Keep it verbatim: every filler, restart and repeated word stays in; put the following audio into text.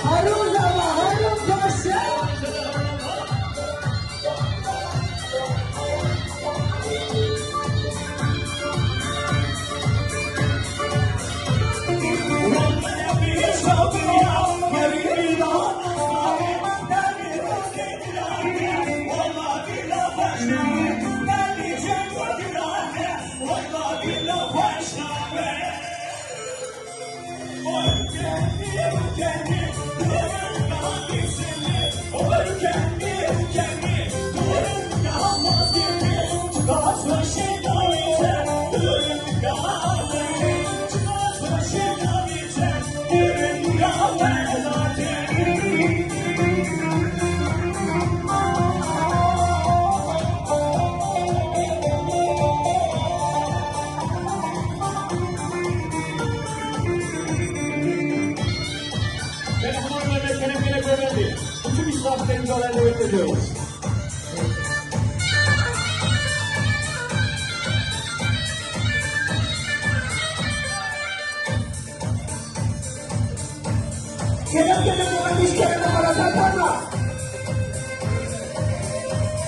Harun ama, Harun Paşa. Gelek hemû me kerem, gelek wê bendê. Çi bîst saat tecrübe wê tecrübe. Kerem, kerem, kerem, kerem, kerem, kerem.